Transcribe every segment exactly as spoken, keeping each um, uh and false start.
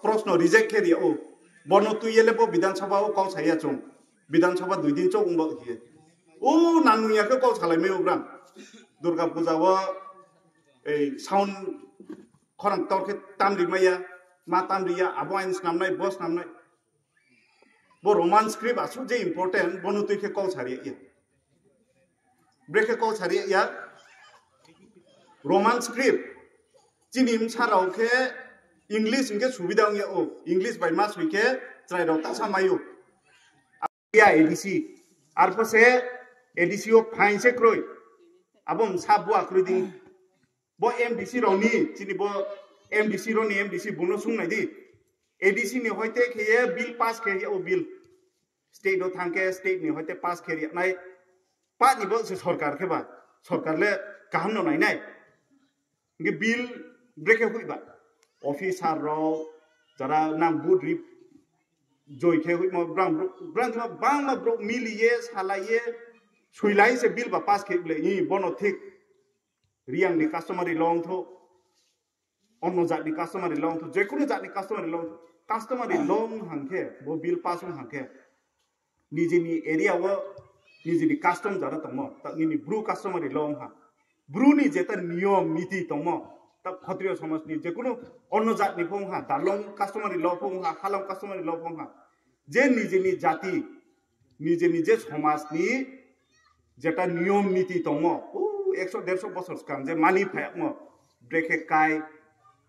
Proshno reject khe ria o. Bono twi ele bo Bidhan Sabha o kok saya chung. Bidhan Sabha dui din chok wngbo hiye. O nang nung ya khe kok salai mai o brang. Durga Puja o ei sound khorang tor khe tam ri maya, ma tam ri ya, abo ain snam nai, bo snam nai. Bo Roman script asuk je important, bono twi khe kok sari ya. Brekhe kok sari ya. Roman script. Chini msa rao khe English hingke subida wngya o. English bai ma sui khe chwrai rok tasa mayo. Ya A D C. Arpho se A D C o phain se kroi. Abo msa bua kroi ding. Bo M D C rokni, chini bo M D C rokni M D C buno sung nai di. A D C ni hoite khe ye bill pass khe ye o bill. State o thang khe state ni hoite pass khe ri nai. Pa ni bo se sorkar khe ba. Sorkar le kaham no nai nai. Nge bill brekhe hui ba. Officer rok, jara nang vote rip joi khe hui mo brang, brang jima bang ma bro mili ye, salai ye, suilai se bill ba pass khe ble. I bono thik. Riang ni customary law wngtho, onno jat ni customary law wngtho, jekunu jat ni customary law wngtho, customary law wng hangkhe, bo bill pass wng hangkhe, nijini area o, nijini custom jara tongmo, ta nini bru customary law wngha, bru ni jeta niyom niti tongmo, ta Khatriyo somaj ni jekunu onno jat ni pho wngha, dalong customary law pho wngha, halam customary law pho wngha, je nijini jati, nije nije somaj ni jeta niyom niti tongmo, o ekso derso bosor swkang je mani phayakmo, brekhe kai,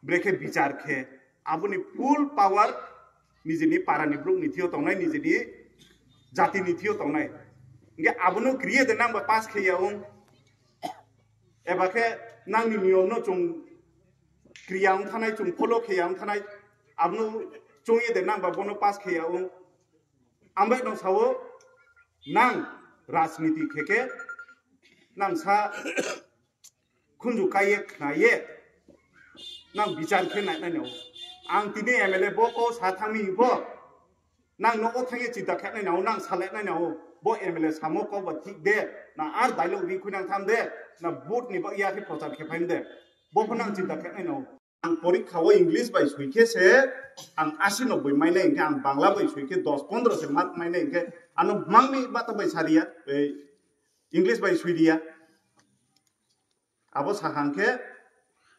brekhe bichar khe, aboni full power nijini para ni bruk ni thio tongnai, nijini jati ni thio tongnai. Hingke abono kriye de nang ba pass khe ya wng, eba khe nang ni niyom no chung kriya wng thanai, chung follow khe ya wng thanai, abono chungye de nang ba bono pass khe ya wng. Ambai no sao, nang rajniti khe khe, nang sa khunju kaiye khnaye, nang bichar khe nai nai no. Ang tini M L A bo ko sa thangni bo, nang nogo thangye chinta khe nai no, nang sale nai no. Bo M L A samo ko ba thik de, na ar dialogue ri khui nang tham de, na vote ni ba ya khe prochar khe phaim de. Bo pho nang chinta khe nai no. Ang porikha o English bai sui khe se ang asi noboi mainai hingkhe, ang Bangla bai sui khe dos pondro se mark mainai hingkhe, ano mangni bata bai sariya, ei English bai sui riya. Abo sakha hingkhe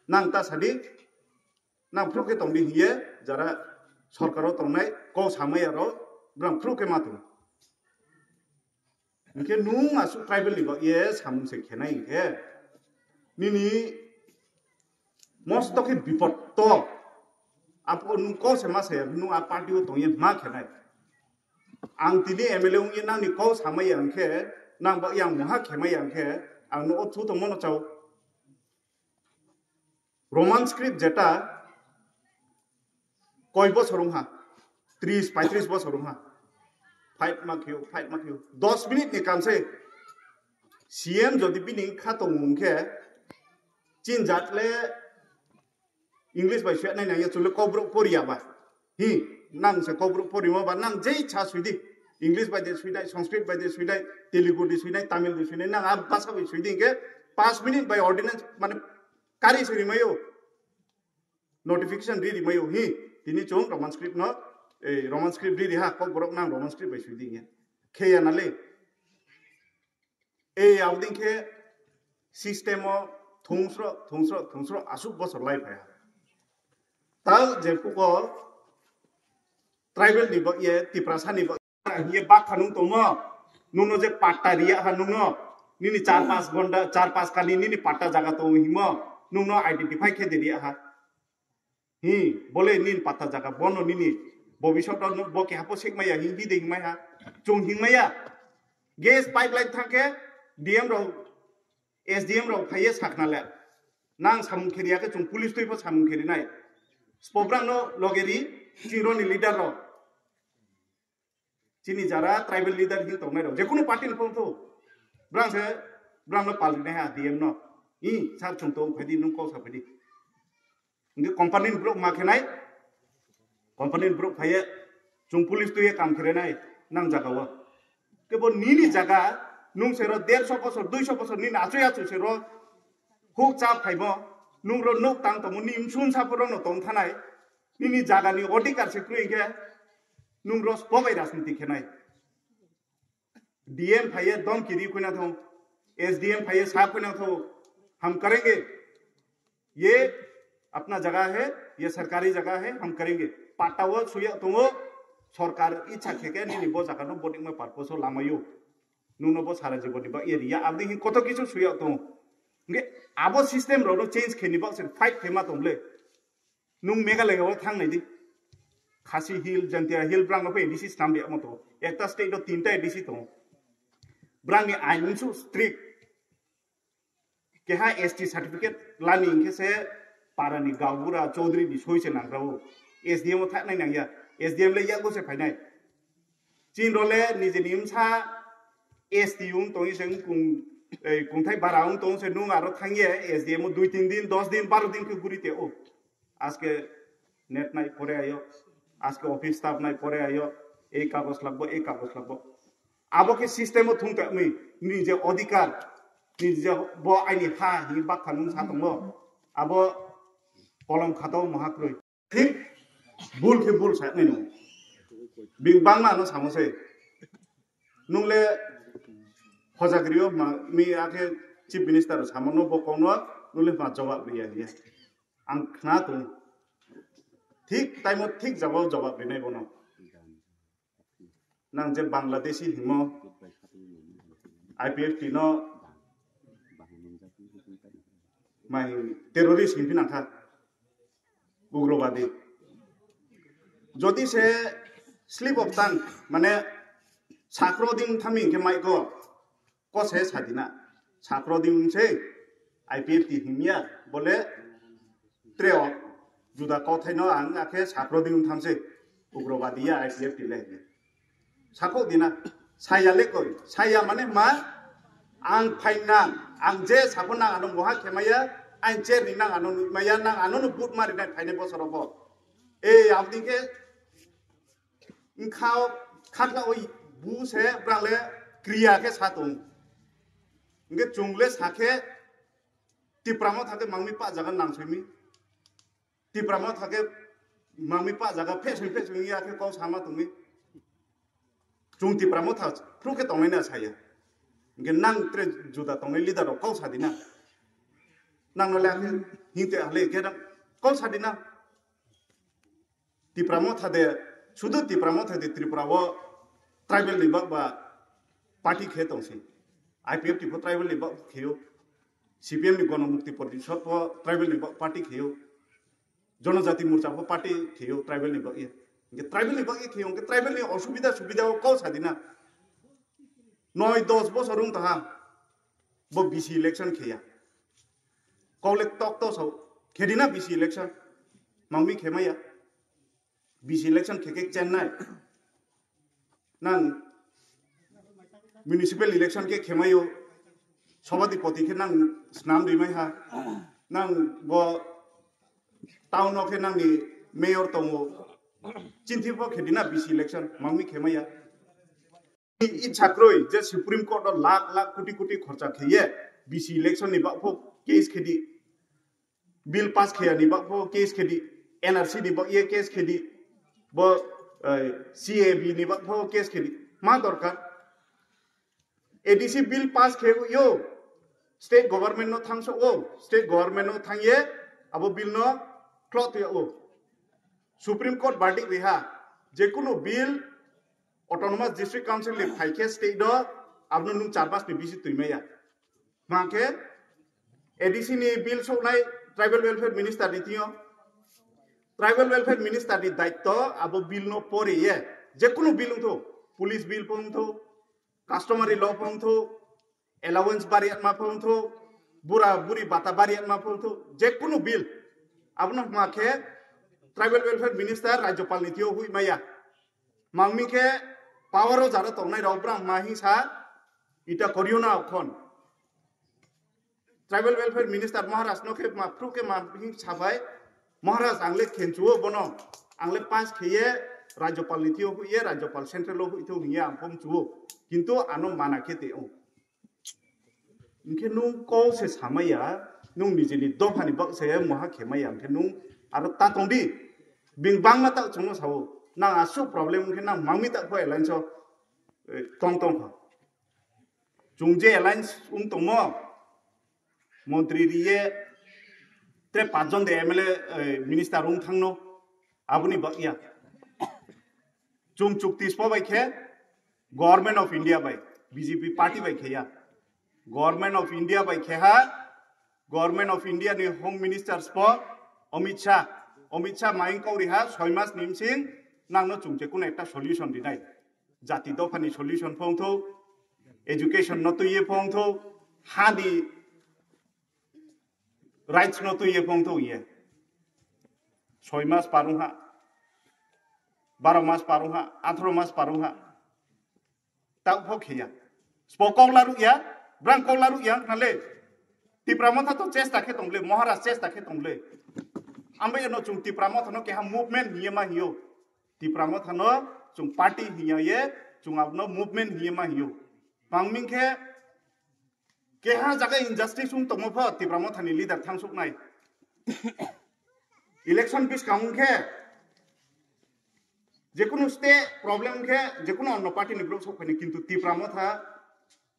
nang ta sadi, nang phuru khe tongdi hiye, jara sorkaro tongnai kok samaya rok brang phuru khe ma tong. Hingkhe nung asuk tribal ni bagwi samung se khenai hingkhe nini mosto khe bipod to. Apo nung kok se ma saya, nung a party o tongye ma khenai. Ang tini M L A wngye nangni kok samaya hingkhe, nang bagwi ang moha khemaya hingkhe, ang no o thu tongmano chao. Roman script jeta koi bosor wngha, tris paitris bosor wngha, fight ma khio, fight ma khio, dos minute ni kam se. C M jodi bini kha tong mung khe, chin jat le English bai suyat nai nang ya, chule Kokborok poriya ba. Hi, nang se Kokborok porimo ba, nang jei cha sui di. English bai de sui dai, Sanskrit bai de sui dai, Telugu di sui nai, Tamil di sui nai, nang a basa bai sui di hingke, paanch minute bai ordinance, mane, kari sui rimayo, notification ri rimayo, hi, tini chung Roman script no, eh, Roman script ri riha, Kokborok nang Roman script bai sui di hingke. Kheya na le. Ei abding khe system o thungsro, thungsro, thungsro asuk bosor lai phaiha. Ta je puko tribal ni bo ye, Tiprasa ni bo ye bakha nung tongmo, nungno je patta riya ha nungno, nini char pas gonda, char pas kali nini patta jaga tong himo, nungno identify khe de riya ha. Hi, bole nin patta jaga, bono nini bobisot no bo keha po sek maya, hi, hi de hingmai ha, chung hingmaya. Gas pipeline thangkhe D M rok, S D M rok phaiye sakna le. Nang samung kheri yakhe chung police twi pho samung kheri nai. Spobrang no logeri, chironi leader rok. Chini jara tribal leader hin tongnai rok, jekunu party ni phone tho, brang se, brang no pal rinai ha D M no. Hi, sar chung tong phaidi, nung kok sa phaidi. Hingke company ni borok ma khenai, company ni borok phaiye, chung police tuye kam kherenai, nang jaga o. Kebo nini jaga, nung sero derso bosor, duiso bosor nini achoi achoi sero, huk cha phaimo, nung ro nuk tang tongo, ni msun saporo no tong thanai. Nini jagani odhikar se kwrwi hinkhe nwng ros pobai rajniti khenai. D M phaiye dom kiri khwina thung, S D M phaiye sa khwina thung, hum karenge. Ye apna jaga hai, ye sarkari jaga hai, hum karenge. Patta o suya tongo, sarkar ichha kheke nini bo jaga no botikma purpose o lamayo. Nwng no bo sara jibon ni ba area abdi hin koto kichu suya tongo. Nge abo system rok no change kheni ba se fight khema tongle. Nwng Meghalaya o thang nai di. Khasi Hill, Jaintia Hill, brang no phe A D C stam di amo to. Ekta state o tinta A D C tongo. Brang ni ain unsu strict. Keha S T certificate lani hinkhe se para ni gaubura chaudhary ni soi se nang rao. S D M o thak nai nang ya. S D M le yago se phainai. Chin role nijeni wngsa S T wng tongwi se wng kung, ei, kungthai bara wng tong se nwng aro thangye S D M o dui tin din, dos din, baro din khe guri te o. Aske net nai pore ayo, aske office staff nai pore ayo, ei kagos lagbo, ei kagos lagbo. Abo khe system o thung ta mwi, nini je odhikar, nini je bo aini ha hi bakha nwng sa tongo, abo kolom khatao maha kwrwi. Thik bul khe bul sa nai no. Bing bangma no samo se. Nungle hojagrio ma mi akhe chief minister samo no bo kono nungle ma jawab riya riya. Ang khna tung. Thik time o thik jawab jawab rinai bono. Nang je Bangladeshi himo I P F T no mai terrorist himpi nangkha. Ugrobadi. Jodi se slip of tongue, mane sakro ding thami hinkhe mai ko, ko se sadina. Sakro ding se I P F T himya, bole treo juda kothai no ang akhe sakro ding tham se. Ugrobadi ya I P F T le. Sako dina, saya le koi, saya mane ma, ang phainang, ang je sabo nang ano moha khemaya, ang je ni nang ano maya, nang ano no but mari nai phaine bosoro bo. E, abdi ke, ngkhao, khakla oi, bu se, brang le, kriya ke satung. Nge chung le sakhe, Tipra mo thake mangmi pa jaga nang simi. Tipra mo thake mangmi pa jaga phesing phesing ya khe kau sama tongwi. Chung Tipra mo tha phru khe tongnai na saya. Nge nang tre juda tongnai leader rok kau sadina. Nang no le akhe hingte hale khe kau sadina. Tipra Motha de, sudu Tipra Motha de Tripura o tribal ni bak ba party khe tong si. I P F T pho tribal ni bak khe o, C P M ni Gono Mukti Porishod pho tribal ni bak party khe o, Jonojati Morcha pho party khe o tribal ni bak ye. Hingke tribal ni bak ye khe o, hingke tribal ni osubida subida o kau sadina. Noi dos bosor wng taha bo B C election khe ya. Kok le tok to sao. Khe di na B C election. Mangmi khe maya. B C election khe khe Chennai. Nang municipal election khe khe mayo. Sobhadipoti khe nang snam ri mai ha. Nang bo town o khe nang ni mayor tongo. Chinthi bo khe di na B C election. Mangmi khe maya. I chakroi je Supreme Court o lakh lakh koti koti khorcha kheye B C election ni bakpho case khedi, bill pass khaya ni bakpho case khedi, N R C ni bak ye case khedi, bo, eh, C A B ni bakpho case khedi. Ma dorkar? A D C bill pass khe yo, state government no thangso o, state government no thangye abo bill no khlot ya o. Supreme Court verdict riha, jekunu bill Autonomous District Council ni phaikhe state do, abno nung char mas ni bisi twi maya. Hwnkhe A D C ni bill soknai Tribal Welfare Minister ni tio. Tribal Welfare Minister ni daitto abo bill no pore ye. Jekunu bill wngtho, police bill pho wngtho, customary law pho wngtho, allowance bari atma pho wngtho, bura buri bata bari atma pho wngtho, jekunu bill. Abono hwnkhe Tribal Welfare Minister Rajyapal ni tio hui maya. Mangmi khe power o jara tongnai rok brang ma hingsa ita koriyo na okhon. Tribal Welfare Minister Maharaj no khe ma phru khe ma hing sabai, Maharaj ang le khenchuo bono, ang le pass kheye Rajyapal ni thio huiye, Rajyapal central o hui thio hingye ang phone chuo. Kintu ano mana khe te o. Hingkhe nung kok se samaya, nung nijini dophani bak se moha khemaya, hingkhe nung aro ta tongdi. Bini bangma tak chwngno sao, nang aswk problem wngkhe nang mangmi tak pho alliance o, eh, tong tong kha. Chwng je alliance wng tongmo, montri riye, tre pachjon de M L A, eh, minister wng thangno, aboni bagya. Chwng chukti spo bai khe Government of India bai, B J P party bai khe ya. Government of India bai khe ha, Government of India ni Home Minister spo Amit Shah, Amit Shah maing kau ri ha, soi mas ni bsing nangno chwng je kuno ekta solution rinai. Jati dophani solution phongtho, education no twiye phongtho, hani rights no twiye phongtho ye. Soi mas parung ha, baro mas parung ha, atharo mas parung ha. Tak pho khiya. Spo kok laruk ya, brang kok laruk ya khna le. Tipra Motha to chesta khe tong le, Maharaj chesta khe tong le. Ambai no chwng Tipra Motha no keha movement hiye ma hiyo. Tipra Motha no chwng party hiya ye, chwng abno movement hiye ma hiyo. Pangming khe keha jaga injustice wng tongmo pho Tipra Motha ni leader thangsuk nai. Election biskang wng khe jekunu state problem wng khe jekunu onno party ni borok sok phaini, kintu Tipra Motha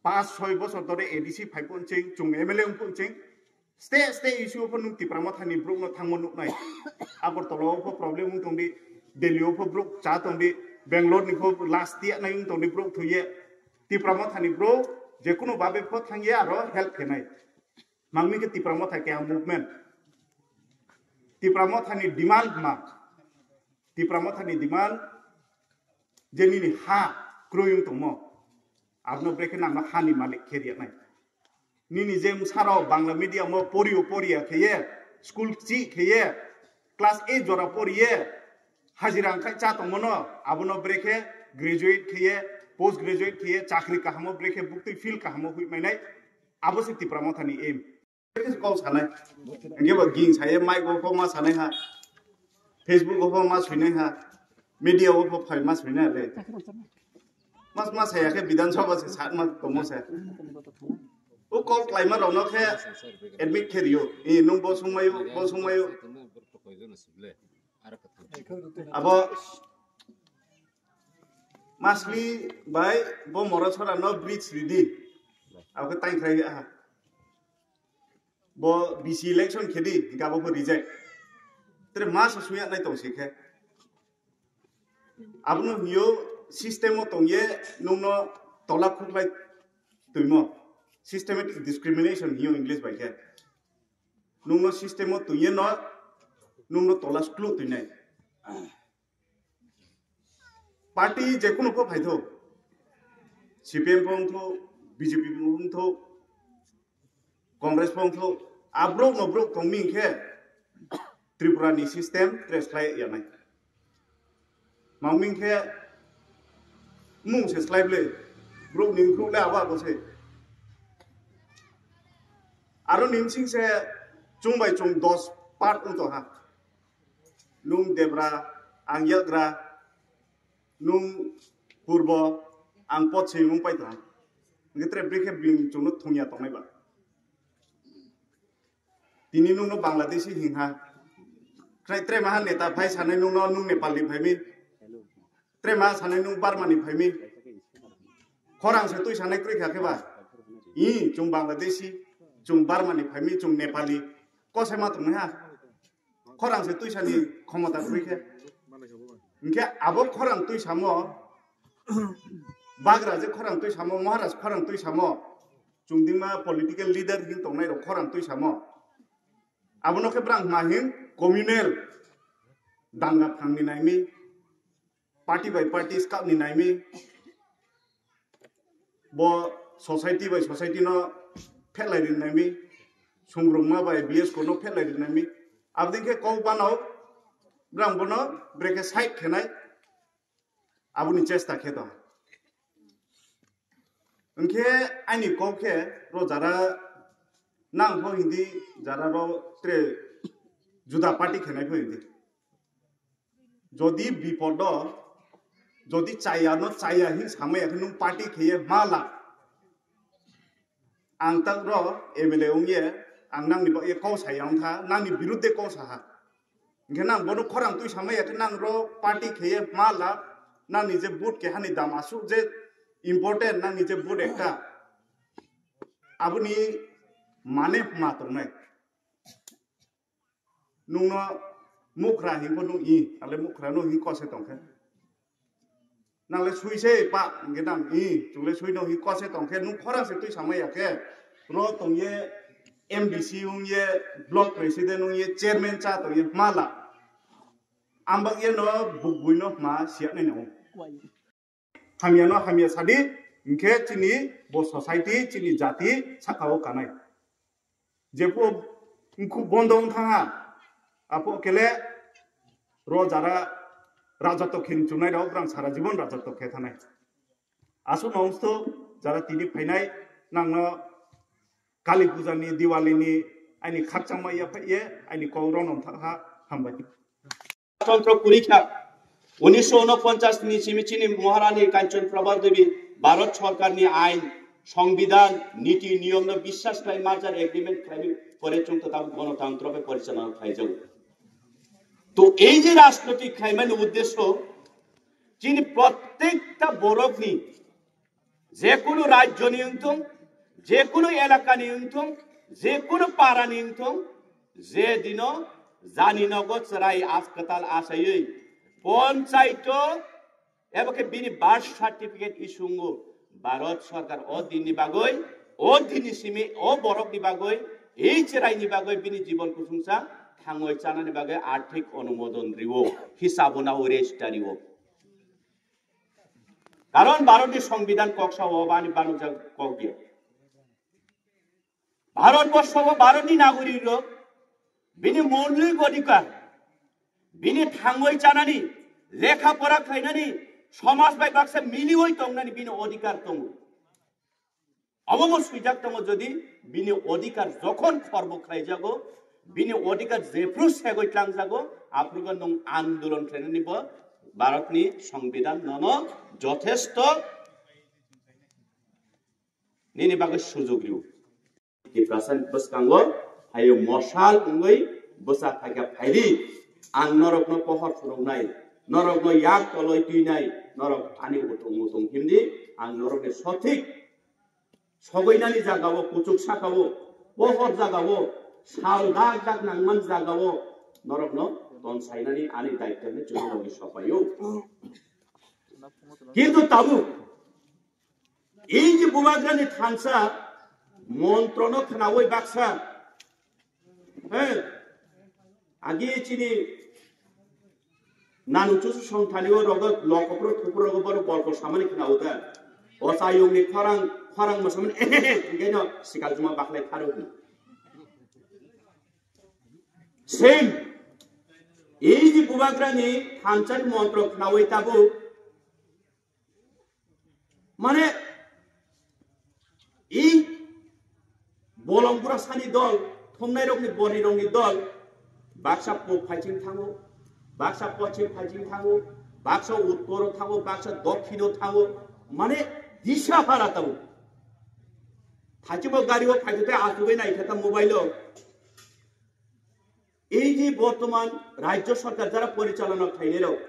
pas soi bosor dore A D C phai pon ching, chwng M L A wng pon ching, state state issue pho nwng Tipra Motha ni borok no thangmo nuk nai. Agartala o pho problem wng tong di, Delhi o pho borok cha tong di, Bangalore ni pho last tiya nai wng tong di borok thuye. Tipra Motha ni borok jekunu babe pho thang ye aro help khe nai. Mangmi khe Tipra Motha keha movement. Tipra Motha ni demand ma. Tipra Motha ni demand je nini ha kroi wng tongmo. Abno brekhe nangno ha ni malik khe riya nai. Nini je bwsarok Bangla medium o poriyo poriya kheye, school chi kheye, class eight jora poriye, hajira wngkhai cha tongmano, abono brekhe graduate kheye, post graduate kheye, chakri kahamo brekhe buktwi field kahamo huimainai, abo se Tipra Motha ni aim. Kok sanai. Hingke bo ging saye, mic o pho ma sanai ha. Facebook o pho ma suinai ha. Media o pho phai ma suinai le. Mas ma saya khe Bidhan Sabha se sat ma tomo se. O kok klaima rok no khe admit khe rio. E nung bo sung mayu, bo sung mayu. Abo Masli bai bo Morasora no bridge ridi. Abo khe tang khai ha. Bo B C election khedi, hingke abo pho reject. Tere ma se suya nai tong si khe. Abono hiyo system o tong ye nungno tola khuklai twimo. Systematic discrimination hiyo English bai khe. Nungno system o tong ye no nungno tola sklu twinai. Party jekunu pho phaithok, C P M pho wngthok, B J P pho wngthok, Congress pho wngthok, abrok no brok tongmi khe Tripura ni system trace khlai yanai. Mangmi khe mung se slai ble, brok ni brok le abo abo se. Aro nimsing se chung bai chung dos part wngtong ha. Nung debra, ang yagra, nung purbo, ang pot se mung pai tong. Ngetre brekhe bing chungno thungya tongnai ba. Tini nungno Bangladeshi hing ha. Khrai tre maha neta phai sanai nungno nung Nepal ni phaimi. Tre maha sanai nung Burma ni phaimi. Khorang se twi sanai kroi kha khe ba. I chung Bangladeshi, chung Burma ni phaimi, chung Nepali. Kose ma tong ha. Khorang se twi sani khomota kroi khe. Hingkhe abo khorang twi samo, bagra je khorang twi samo, Maharaj khorang twi samo, chungdima political leader hin tongnai rok khorang twi samo. Abono khe brang ma hin communal danga phangni naimi, party by party skapni naimi, bo society by society no phelai rinai mi, sungrungma bai B S ko no phelai rinai mi, abdin khe kok bano brang bono brekhe side khenai aboni chesta khe to. Hingkhe ani kok khe ro jara nang pho hindi jara ro tre juda party khenai pho hindi. Jodi bipodo, jodi chaya no chaya hin samaya khe nung party kheye mala. Ang tak ro M L A ongye, ang nangni bagye kok saya wngkha, nangni birudde kok saha. Hingke nang bono khorang twi samaya khe nang ro party kheye ma la, nang ni je vote keha ni dam asuk je important, nang ni je vote ekta aboni mane ma tongnai. Nungno mukra hingko nung i, ale mukra nung hingko se tongkhe. Nang le sui se pa, hingke nang i, chung le sui no hingko se tongkhe, nung khorang se twi samaya khe, ro tongye M D C wngye, block president wngye, chairman cha tongye ma la. Ambak ye no buk bui no ma siya nai no. Hamya no hamya sadi, hingke chini bo society, chini jati saka o kanai. Jepho mkhu bondo wng thangha, apho kele ro jara rajato khe chunai rok, rang sara jibon rajato khe thanai. Aswk no wngsto jara tini phainai, nangno Kali Puja ni, Diwali ni aini khakchangma yaphai ye aini kok ronom thakha, hambai. Tantro purikha. Unisho unoponchas ni simi chini Maharani Kanchan Prabha Devi Bharat Sarkar ni ain, Songbidan, niti niyom no biswas khlai merger agreement khlai pore chwng to tabuk gonotantro bai porichalona khlai jago. To ei je rajniti khlaimani uddesho chini prottekta borokni, jekunu rajyoni wngthung, jekunu elakani wngthung, jekunu parani wngthung, je dino jani nogo chwrai askwtal asaiwi ponchaito eba khe bini birth certificate iswngo Bharat Sarkar o dinni bagwi, o dinni simi o borokni bagwi, ei chwraini bagwi bini jibon kusungsa thangwi chanani bagwi arthik onumodon riwo, hisabo nawi register riwo. Karon Bharatni Songbidan kok sao, bani banujak kok dia. Bharatborsho o Bharatni nagorik rok bini moulik odhikar, bini thangwi chanani, lekha pora khlainani, somaj bai baksa miliwi tongnani bini odhikar tongo. Obo bo swijak tongo, jodi bini odhikar jokhon khorbo khlaijago, bini odhikar jephru segwi tlangjago, aphrugo nwng andolon khlainani bo Bharatni Songbidan nono jothesto nini bagwi sujug rw. Tiprasa bwskango hayo mosal wngwi bwsa phaikha phaidi, ang norokno pohor phunuknai, norokno yak toloi twinai, norok ani utung utung himdi, ang norokni sothik sogoinani jagao, kuchuk sakao, pohor jagao, sal dak dak nangman jagao norokno tonsainani ani daitwni chwngno sopaio. Kintu tabuk ei je bubagrani thansa montrono khnaui baksa, he, agi chini nanu chusu songthani o rogo lokopro thupro rogo borok bolko samani khna uda. O chayungni khorang, khorang mosamani, hingkaino sikal juma bakhlai pharo hino. Same. Ei je bubagrani thansa ni montro khnaui tabuk, mane, i bolong bura sani dol, thumnai rokni bori rokni dol, baksa puk phaiching thango, baksa pochim phaiching thango, baksa uttoro thango, baksa dokkino thango, mane, disa hara tabo. Thaichimo gari o phaitute achugwi naikha ta mobile o. Ei je bortoman rajyo sarkar jara porichalona khlainai rok,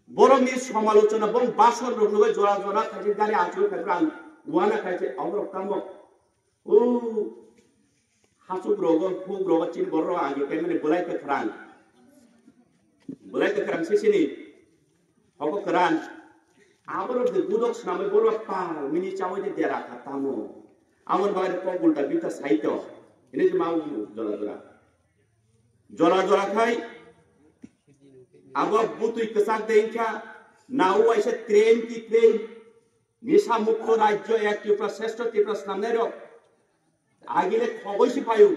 borokni somalochona, borok bason rok nugwi jora jora khaise gari achugwi khaise ang uana khaise aborok tamo. O hasuk rogo, huk rogo chini borok rok agi kaimani bulai kwkhwrang. Bulai kwkhwrang sisini. Hoko kwran. Aborok de gudok swnamwi borok pal mini chawi de dera kha tamo. Amon bagwi de kok ulta bita saito. Ini se ma jora jora. Jora jora khai. Abo butui kwchak de wngkha. Nau waisa train ki train. Nisa mukto rajyo ek Tripura, shrestho Tripura swnamnai rok. Agile khogoi si phaio.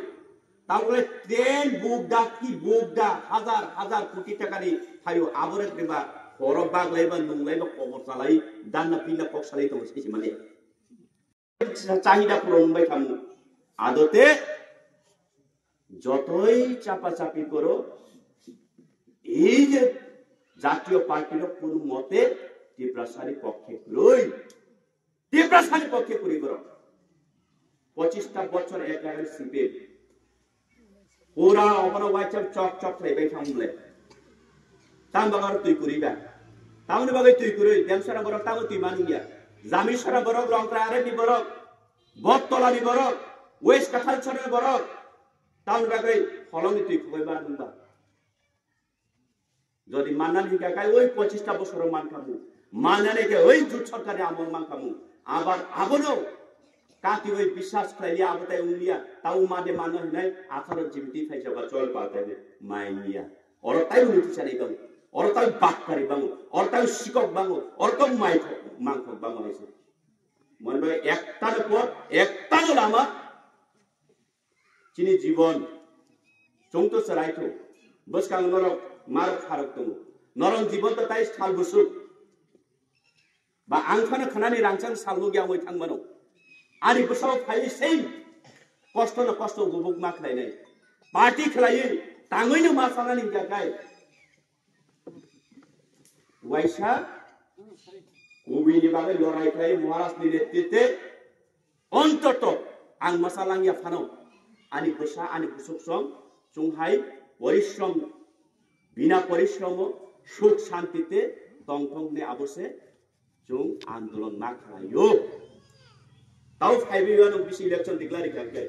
Tabole train buk da ki buk da, hazar hazar koti taka ni phaio. Abore beba horo bak laiba, nung laiba, kobor chalai, danna pinna kok salai tongo sisi mani. Chahida puron bai tamo. Adote jotoi chapa chapi koro, ei je jatiyo party rok kunu mote Tiprasani pokkhe kwrwi. Tiprasani pokkhe kwrwi borok. Pochista bochor ek lagani C P M. Pura obono waisa chok chok khlai bai thang bole. Tam bagar twi kuri ba. Tamni bagwi twi kuri, Demsara borok tamo twi manung ya. Jamisara borok, Rongtra Areni borok, Bottola ni borok, West Kathal Chhara ni borok. Tamni bagwi holong ni twi khogoi manung ba. Jodi mannan hingka kai oi pochista bosoro mankamu. Mannan ke oi jut sorkar ni amol mankamu. Abar abono kati oi biswas khlai ya, abo tai ung ya, tau made manna hinai atharo jibiti thai jaba chol pa tai mai ya. Oro tai uni tichari bang. Oro tai bakkari bang. Oro tai sikok bang. Oro tai mai mangkok bang oi se. Mon bai ekta no por, ekta no lama. Chini jibon, chwng to chwrai tho. Bwskang norok marok pharok tongo. Norok jibon to tai sal busuk. Ba ang phano khanani rangchang salgo gya wai thang mano. Ani bwsao phai sei kosto no kosto gubuk ma khlainai. Party khlai tangwi no ma sanani hingka kai. Waisa kubini bagwi lorai khlai Maharaj ni netrite ontoto ang masa langya phano ani bwsa ani bwswk song chwng hai porishrom bina porishromo suk shanti te tongthok ne abo se chwng andolon ma khlaio. Tau phaiwi ano bisi election declare kha khe